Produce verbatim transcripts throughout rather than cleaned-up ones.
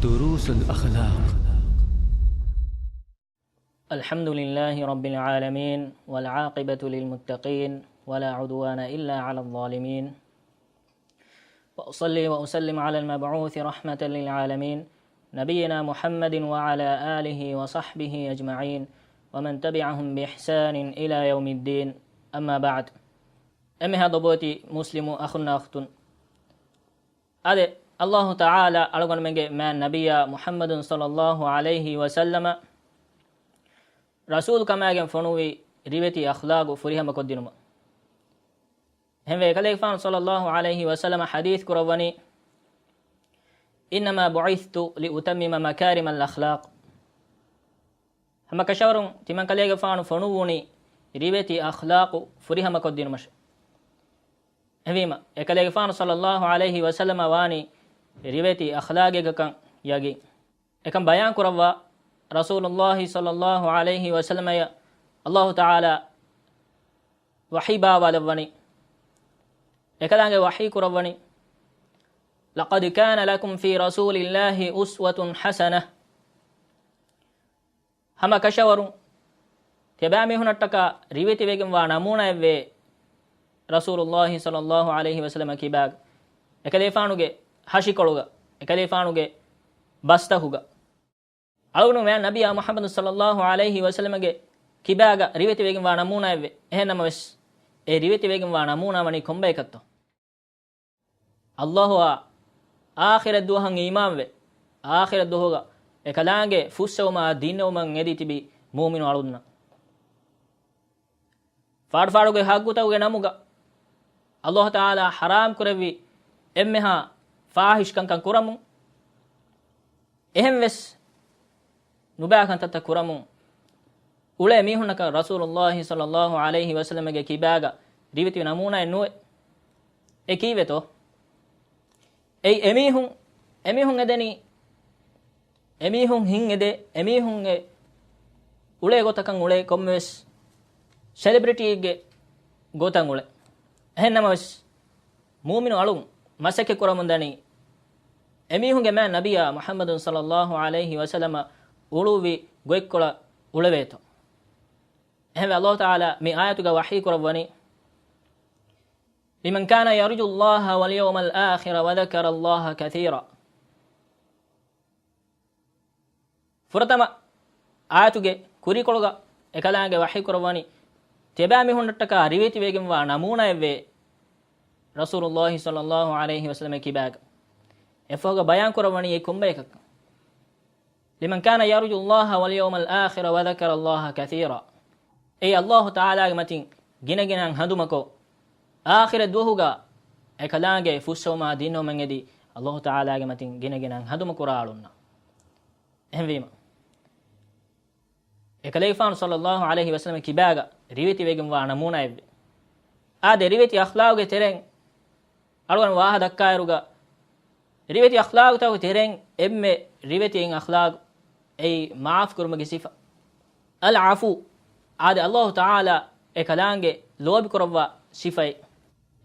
دروس الأخلاق. الحمد لله رب العالمين، والعاقبة للمتقين، ولا عدوان إلا على الظالمين. وأصلي وأسلم على المبعوث رحمة للعالمين، نبينا محمد وعلى آله وصحبه أجمعين، ومن تبعهم بإحسان إلى يوم الدين. أما بعد. އެންމެހާ ލޮބުވެތި މުސްލިމު އަޚުންނާ އުޚްތުން. އާދެ، އައްލާހު ތަޢާލާ އަޅުގަނޑުމެންގެ މާތް ނަބިއްޔާ މުޙައްމަދު ޞައްލައްލާހު ޢަލައިހި ވަސައްލަމަ ރަސޫލު ކަމާގެން ފޮނުއްވި ރިވެތި އަޚްލާގު ފުރިހަމަކޮށްދިނުމަށް. އެހެންވެ، އެކަލޭގެފާނު ޞައްލައްލާހު ޢަލައިހި ވަސައްލަމަ ޙަދީޘް ކުރައްވަނީ، إنما بعثت لأتمم مكارم الأخلاق. ހަމަ ކަށަވަރުން ތިމަންކަލޭގެފާނު ފޮނުއްވުނީ ރިވެތި އަޚްލާޤު ފުރިހަމަކޮށްދިނުމަށެވެ. އެހެންވީމަ، އެކަލޭގެފާނު ޞައްލައްލާހު ޢަލައިހި ވަސައްލަމަ ވާނީ ރިވެތި އަޚްލާޤެއްގަކަން ޔަގީން. އެކަން ބަޔާން ކުރައްވާ، ރަސޫލުއްލާހި ޞައްލައްލާހު ޢަލައިހި ވަސައްލަމަޔަށް އައްލާހު ތަޢާލާ ވަޙީ ބާވާލައްވަނީ. އެކަލާނގެ ވަޙީ ކުރައްވަނީ، لقد كان لكم في رسول الله أسوة حسنة. ހަމަ ކަށަވަރުން ތިޔަބައިމީހުނަށްޓަކާ ރިވެތިވެގެންވާ ނަމޫނާއެއްވޭ ރަސޫލުއްލާހި ޞައްލައްލާހު ޢަލައިހި ވަސައްލަމަ ކިބާގަ، އެކަލޭފާނުގެ ހަށިކޮޅުގަ، އެކަލޭފާނުގެ ބަސްތަކުގަ. އަޅުގަނޑު މާތް ނަބިއްޔާ މުޙައްމަދު ޞައްލައްލާހު ޢަލައިހި ވަސައްލަމަގެ ކިބާގަ ރިވެތިވެގެންވާ ނަމޫނާއެއްވޭ. އެހެން ނަމަވެސް، އެ ރިވެތިވެގެންވާ ނަމޫނާ ވަނީ ކޮންބަޔަކަށްތޯ؟ އައްލާހުއާ އާޚިރަތް ދުވަހަށް އީމާންވެ، އާޚިރަތް ދުވަހުގަ އެކަލާނގެ ފުއްސެވުމާ ދިންނެވުމަށް އެދި ތިބި މުއުމިނު އަޅުންނަށް. ފާޑުފާޑުގެ ހައްގުތަކުގެ ނަމުގަ އައްލާހު ތަޢާލާ ޙަރާމް ކުރެއްވި އެންމެހާ ފާޙިޝް ކަންކަން ކުރަމުން، އެހެންވެސް ނުބައި ކަންތައްތައް ކުރަމުން އުޅޭ މީހުންނަކަށް ރަސޫލުއްލާހި ޞައްލައްލާހު ޢަލައިހި ވަސައްލަމަގެ ކިބާގަ ރިވެތި ނަމޫނާއެއް ނުވޭ. އެ ކީއްވެތޯ؟ އެއީ އެމީހުން، އެމީހުން އެދެނީ، އެމީހުން ހިތް އެދޭ، އެމީހުންގެ އުޅޭ ގޮތަކަށް އުޅޭ ކޮންމެވެސް ސެލެބްރިޓީއެއްގެ ގޮތަށް އުޅޭ. އެހެން ނަމަވެސް، މުއުމިނު އަޅުން މަސައްކަތް ކުރަމުން ދަނީ، އެމީހުންގެ މާތް ނަބިއްޔާ މުޙައްމަދު ޞައްލައްލާހު ޢަލައިހި ވަސައްލަމަ އުޅުއްވި ގޮތްކޮޅަށް އުޅެވޭތޯ. އެހެންވެ، އައްލާހު ތަޢާލާ މި އާޔަތުގަ ވަޙީ ކުރައްވަނީ، لمن كان يرجو الله واليوم الآخر وذكر الله كثيرا. ފުރަތަމަ އާޔަތުގެ ކުރީކޮޅުގަ އެކަލާނގެ ވަޙީ ކުރައްވަނީ، ތިޔަބައިމީހުންނަށްޓަކާ ރިވެތިވެގެންވާ ނަމޫނާއެއްވޭ ރަސޫލުއްލާހި ޞައްލައްލާހު ޢަލައިހި ވަސައްލަމަ ކިބާގަ. އެއަށްފަހުގަ ބަޔާން ކުރައްވަނީ އެ ކޮންބަޔަކަށްކަން. لمن كان يرجو الله واليوم الآخر وذكر الله كثيرا. އެއީ އައްލާހު ތަޢާލާގެ މަތިން ގިނަގިނައިން ހަނދުމަކޮށް، އާޚިރަތް ދުވަހުގަ އެކަލާނގެ ފުއްސެވުމާ ދިންނެވުމަށް އެދި، އައްލާހު ތަޢާލާގެ މަތިން ގިނަގިނައިން ހަނދުމަކުރާ އަޅުންނަށް. އެހެންވީމަ، އެކަލޭގެފާނު ޞައްލައްލާހު ޢަލައިހި ވަސައްލަމަ ކިބާގަ ރިވެތިވެގެންވާ ނަމޫނާއެއްވޭ. އާދެ، ރިވެތި އަޚްލާގުގެ ތެރެއިން އަޅުގަނޑު ވާހަ ދައްކާއިރުގަ، ރިވެތި އަޚްލާގުތަކުގެ ތެރެއިން އެންމެ ރިވެތި އަޚްލާގު އެއީ މާފް ކުރުމުގެ ސިފަ. އަލް ޢަފޫ، އާދެ، އައްލާހު ތަޢާލާ އެކަލާނގެ ލޯބިކުރައްވާ ސިފައެއް.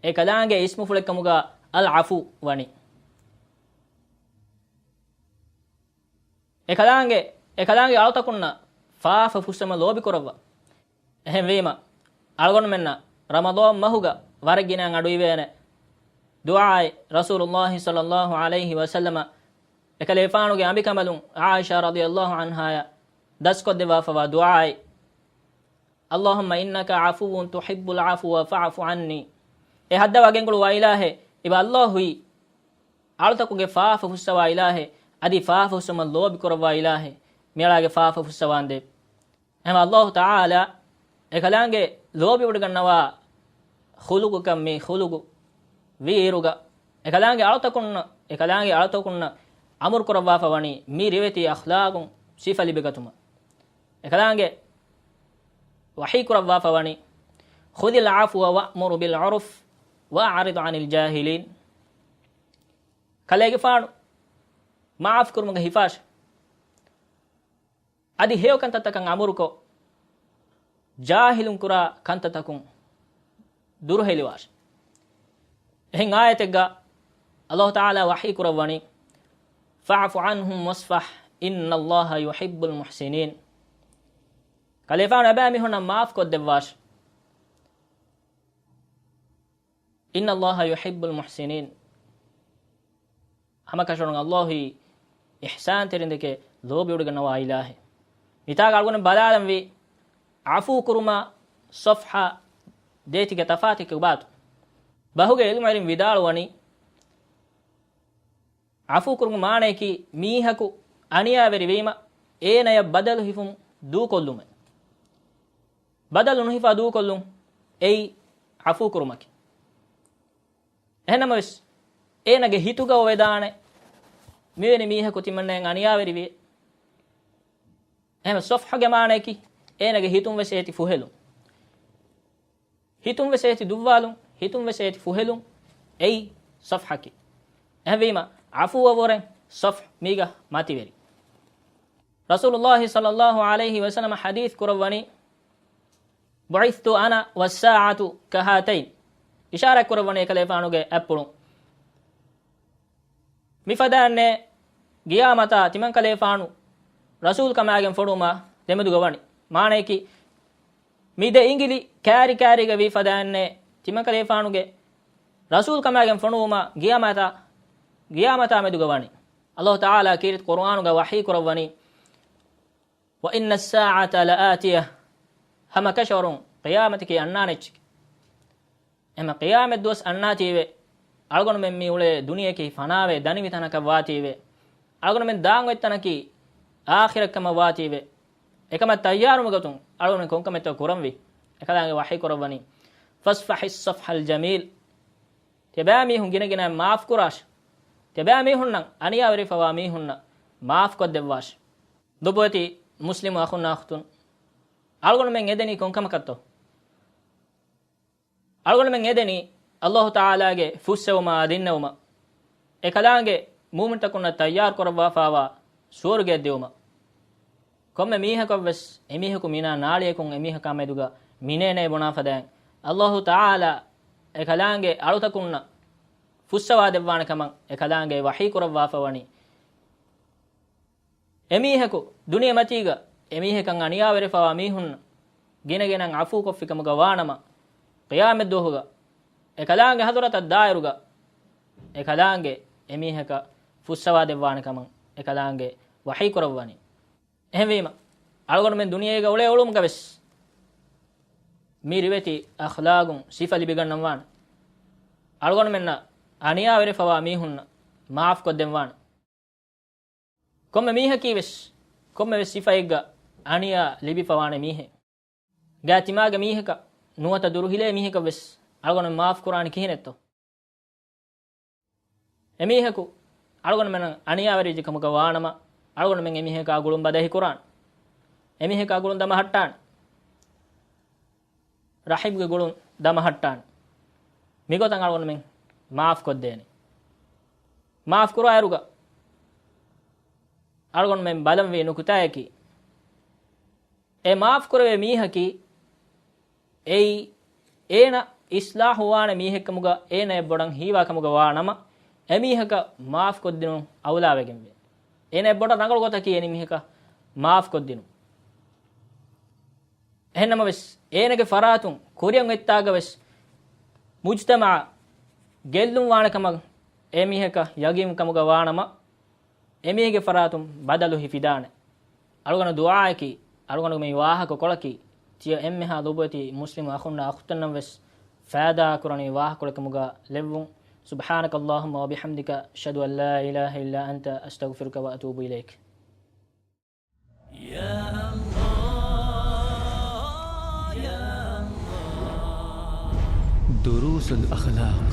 އެކަލާނގެ އިސްމުފުޅެއްކަމުގަ އަލް ޢަފޫ ވަނީ. އެކަލާނގެ، އެކަލާނގެ އަޅުތަކުންނަށް ފާފަ ފުއްސަމަ ލޯބިކުރައްވާ. އެހެންވީމަ، އަޅުގަނޑުމެންނަށް ރަމަޟާން މަހުގަ ވަރަށް ގިނައިން އަޑުއިވޭނެ ދުޢާއެއް. ރަސޫލުއްލާހި ޞައްލައްލާހު ޢަލައިހި ވަސައްލަމަ އެކަލޭފާނުގެ އަނބިކަނބަލުން ޢާއިޝާ ރަޟިޔައްލާހު ޢަންހާޔަށް ދަސްކޮށްދެއްވާފަވާ ދުޢާއެއް. اللهم إنك عفو تحب العفو فاعف عني. އެ ހައްދަވާ ގެންގުޅުއްވާ އިލާހޭ، އެބަ އައްލާހުއީ އަޅުތަކުގެ ފާފަ ފުއްސަވާ އިލާހޭ، އަދި ފާފަ ފުއްސުމަށް ލޯބިކުރައްވާ އިލާހޭ، މިއަޅާގެ ފާފަ ފުއްސަވާނދޭ. އެހެންވެ، އައްލާހު ތަޢާލާ އެކަލާނގެ ލޯބިވޮޑިގަންނަވާ ޚުލުޤުކަން މި ޚުލުޤު ވީއިރުގަ، އެކަލާނގެ އަޅުތަކުންނަށް، އެކަލާނގެ އަޅުތަކުންނަށް އަމުރު ކުރައްވާފަ ވަނީ މި ރިވެތި އަޚްލާޤުން ސިފަ ލިބިގަތުމަށް. އެކަލާނގެ ވަޙީ ކުރައްވާފަ ވަނީ، خذ العفو وأمر بالعرف وأعرض عن الجاهلين. ކަލޭގެފާނު މާފު ކުރުމުގެ ހިފާށެ. އަދި ހެޔޮ ކަންތައްތަކަށް އަމުރުކޮށް، ޖާހިލުން ކުރާ ކަންތައްތަކުން ދުރުހެލިވާށެ. އެހެން އާޔަތެއްގަ އައްލާހު ތަޢާލާ ވަޙީ ކުރައްވަނީ، فاعف عنهم واصفح إن الله يحب المحسنين. ކަލޭފާނު އެބައިމީހުންނަށް މާފު ކޮށްދެއްވާށި. إن الله يحب المحسنين. ހަމަކަށަވަރުން ﷲ އިޙްސާންތެރިންދެކެ ލޯބިވޮޑިގަންނަވާ އިލާހެއް. މިތާގަ އަޅުގަނޑު ބަލާލަންވީ، ޢަފޫ ކުރުމާ ޞަފްޙާ ދޭތިގެ ތަފާތެއް ކޮބާތޯ؟ ބަހުގެ ޢިލްމުވެރިން ވިދާޅުވަނީ، ޢަފޫ ކުރުމުގެ މާނަޔަކީ މީހަކު އަނިޔާވެރިވީމަ، އޭނަޔަށް ބަދަލު ހިފުން ދޫކޮށްލުމެއް. ބަދަލު ނުހިފާ ދޫކޮށްލުން އެއީ ޢަފޫ ކުރުމަކީ. އެހެންނަމަވެސް، އޭނަގެ ހިތުގަ އޮވެދާނެ މިވެނި މީހަކު ތިމަންނައަށް އަނިޔާވެރިވިއޭ. އެހެން ޞަފްޙުގެ މާނަޔަކީ އޭނަގެ ހިތުން ވެސް އޭތި ފުހެލުން. ހިތުން ވެސް އޭތި ދުއްވާލުން، ހިތުން ވެސް އޭތި ފުހެލުން އެއީ ޞަފްޙަކީ. އެހެންވީމަ، ޢަފޫއަށްވުރެ ޞަފްޙު މީގަ މަތިވެރި. ރަސޫލުﷲ ޞައްލަﷲ ޢަލައިހި ވަސައްލަމަ ޙަދީޘް ކުރައްވަނީ، بعثت أنا والساعة كهاتين. އިޝާރާތް ކުރައްވަނީ އެކަލޭފާނުގެ އަތްޕުޅުން. މިފަދައިންނޭ ގިޔާމަތާ ތިމަންކަލޭފާނު ރަސޫލުކަމާގެން ފޮނުވުމާ ދެމެދުގަ ވަނީ. މާނަޔަކީ، މި ދެ އިނގިލި ކާރި ކާރީގަ ވީ ފަދައިންނޭ ތިމަންކަލޭފާނުގެ ރަސޫލުކަމާގެން ފޮނުވުމާ ގިޔާމަތާ، ގިޔާމަތާ މެދުގަ ވަނީ. ﷲ ތަޢާލާ ކީރިތި ޤުރުއާނުގަ ވަޙީ ކުރައްވަނީ، وإن الساعة لآتية. ހަމަކަށަވަރުން ޤިޔާމަތަކީ އަންނާނެ އެއްޗެކޭ. އެހެންމަ ޤިޔާމަތް ދުވަސް އަންނާތީވެ، އަޅުގަނޑުމެން މި އުޅޭ ދުނިޔެއަކީ ފަނާވެ ދަނިވި ތަނަކަށް ވާތީވެ، އަޅުގަނޑުމެން ދާން އޮތް ތަނަކީ އާޚިރަތް ކަމަށް ވާތީވެ، އެކަމަށް ތައްޔާރުވުމުގެ ގޮތުން އަޅުގަނޑުމެން ކޮންކަމެއްތޯ ކުރަންވީ؟ އެކަލާނގެ ވަޙީ ކުރައްވަނީ، فاصفح الصفح الجميل. ތިޔަބައިމީހުން ގިނަގިނައިން މާފުކުރާށި. ތިޔަބައިމީހުންނަށް އަނިޔާވެރިވެފަވާ މީހުންނަށް މާފުކޮށްދެއްވާށި. ލޮބުވެތި މުސްލިމް އަޚުންނާ އުޚްތުން، އަޅުގަނޑުމެން އެދެނީ ކޮންކަމަކަށްތޯ؟ އަޅުގަނޑުމެން އެދެނީ ﷲ ތަޢާލާގެ ފުއްސެވުމާ އަދިންނެވުމަށް، އެކަލާނގެ މުއުމިންތަކުންނަށް ތައްޔާރު ކުރައްވާފާވާ ސުވަރުގެއަށް ދިއުމަށް. ކޮންމެ މީހަކަށްވެސް އެމީހަކު މިނާ ނާޅިޔަކުން އެމީހަކާ މެދުގަ މިނޭނޭ ބުނާ ފަދައިން، ﷲ ތަޢާލާ އެކަލާނގެ އަޅުތަކުންނަށް ފުއްސަވާދެއްވާނެ ކަމަށް އެކަލާނގެ ވަޙީ ކުރައްވާފަ ވަނީ. އެމީހަކު ދުނިޔެމަތީގަ އެމީހަކަށް އަނިޔާވެރިފަވާ މީހުންނަށް ގިނަގިނައިން ޢަފޫކޮށްފިކަމުގަ ވާނަމަ، ޤިޔާމަތްދުވަހުގަ އެކަލާނގެ ޙަޟްރަތަށް ދާއިރުގަ އެކަލާނގެ އެމީހަކަށް ފުއްސަވާދެއްވާނެ ކަމަށް އެކަލާނގެ ވަޙީ ކުރައްވަނީ. އެހެންވީމަ، އަޅުގަނޑުމެން ދުނިޔޭގަ އުޅޭ އުޅުމުގަވެސް މި ރިވެތި އަޚްލާގުން ސިފަ ލިބިގަންނަންވާނެ. އަޅުގަނޑުމެންނަށް އަނިޔާވެރިފަވާ މީހުންނަށް މާފުކޮށްދެންވާނެ. ކޮންމެ މީހަކީވެސް، ކޮންމެވެސް ސިފައެއްގަ އަނިޔާ ލިބިފަވާނެ މީހެއް. ގާތް ތިމާގެ މީހަކަށް ނުވަތަ ދުރުހިލޭ މީހަކަށްވެސް އަޅުގަނޑު މާފު ކުރާނީ ކިހިނެއްތޯ؟ އެމީހަކު އަޅުގަނޑުމެންނަށް އަނިޔާވެރިވެއްޖެ ކަމުގަ ވާނަމަ، އަޅުގަނޑުމެން އެމީހަކާ ގުޅުން ބަދަހި ކުރާނެ. އެމީހަކާ ގުޅުން ދަމަހައްޓާނެ. ރަޙިމްގެ ގުޅުން ދަމަހައްޓާނެ. މިގޮތަށް އަޅުގަނޑުމެން މާފު ކޮށްދޭނެ. މާފު ކުރާއިރުގަ އަޅުގަނޑުމެން ބަލަންވީ ނުކުތާއަކީ، އެ މާފު ކުރެވޭ މީހަކީ އެއީ އޭނަ އިޞްލާޙު ވާނެ މީހެއްކަމުގަ އޭނަ އެއްބޮޑަށް ހީވާ ކަމުގަ ވާ ނަމަ، އެމީހަކަށް މާފު ކޮށްދިނުން އައުލާވެގެންވޭ. އޭނަ އެއްބޮޑަށް ރަނގަޅު ގޮތަކީ އެމީހަކަށް މާފު ކޮށްދިނުން. އެހެންނަމަވެސް، އޭނަގެ ފަރާތުން ކުރިއަށް އޮތްތާގަވެސް މުޖްތަމަޢަށް ގެއްލުން ވާނެ ކަމަށް އެމީހަކަށް ޔަގީން ކަމުގަ ވާނަމަ، އެމީހެއްގެ ފަރާތުން ބަދަލު ހިފިދާނެ. އަޅުގަނޑު ދުޢާއަކީ، އަޅުގަނޑުގެ މި ވާހަކަ ކޮޅަކީ، ތިޔަ އެންމެހާ ލޮބުވެތި މުސްލިމް އަޚުންނާ އަޚުތުންނަށް ވެސް ފައިދާ ކުރަނިވި ވާހަކަ ކޮޅެއް ކަމުގަ ލެއްވުން. سبحانك اللهم وبحمدك، أشهد أن لا إله إلا أنت، أستغفرك وأتوب إليك. دروس الأخلاق.